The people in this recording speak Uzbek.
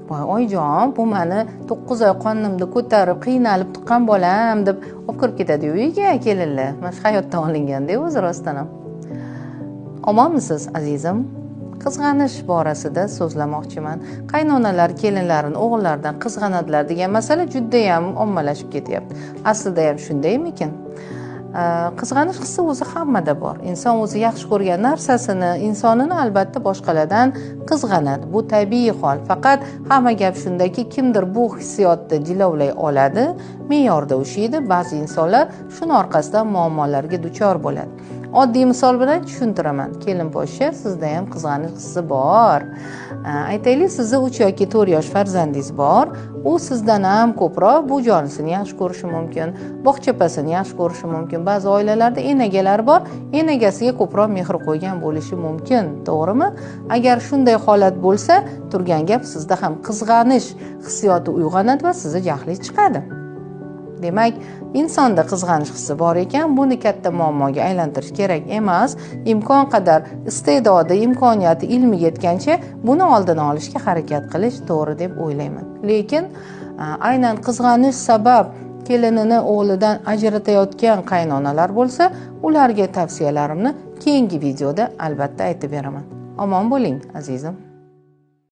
Voy oyijon, bu mani 9 oy qornimda ko'tarib, qiynalib tuqqan bolam deb olib kirib ketadi uyga kelinlar. Mana shu hayotdan olinganda o'zi rostdan ham. Omonmisiz, azizim? Qizg'anish borasida so'zlamoqchiman. Qaynonalar kelinlarini o'g'illaridan qizg'anadilar degan masala juda ham ommalashib ketyapti. Aslida ham shundaymikin? Qizg'anish hissi o'zi hammada bor. Inson o'zi yaxshi ko'rgan narsasini, insonini albatta boshqalardan qizg'anadi. Bu tabiiy hol. Faqat hamma gap shundaki, kimdir bu hissiyotni jilovlay oladi, me'yorda ushlaydi. Ba'zi insonlar shuni orqasidan muammolarga duchor bo'ladi. Oddiy misol bilan tushuntiraman. Kelin poshsha, sizda ham qizg'anish hissi bor. Aytaylik, sizni 3 yoki 4 yosh farzandingiz bor. U sizdan ham ko'proq bu jonisini yaxshi ko'rishi mumkin, bog'chapasini yaxshi ko'rishi mumkin. Ba'zi oilalarda enagalar bor, enagasiga ko'proq mehr qo'ygan bo'lishi mumkin, to'g'rimi? Agar shunday holat bo'lsa, turgan gap sizda ham qizg'anish hissiyoti uyg'onadi va sizni jahlingiz chiqadi. Demak, insonda qizg'anish hissi bor ekan, buni katta muammoga aylantirish kerak emas. Imkon qadar iste'dodi, imkoniyati, ilmi yetgancha buni oldini olishga harakat qilish to'g'ri deb o'ylayman. Lekin aynan qizg'anish sabab kelinini o'g'lidan ajratayotgan qaynonalar bo'lsa, ularga tavsiyalarimni keyingi videoda albatta aytib beraman. Omon bo'ling, azizim.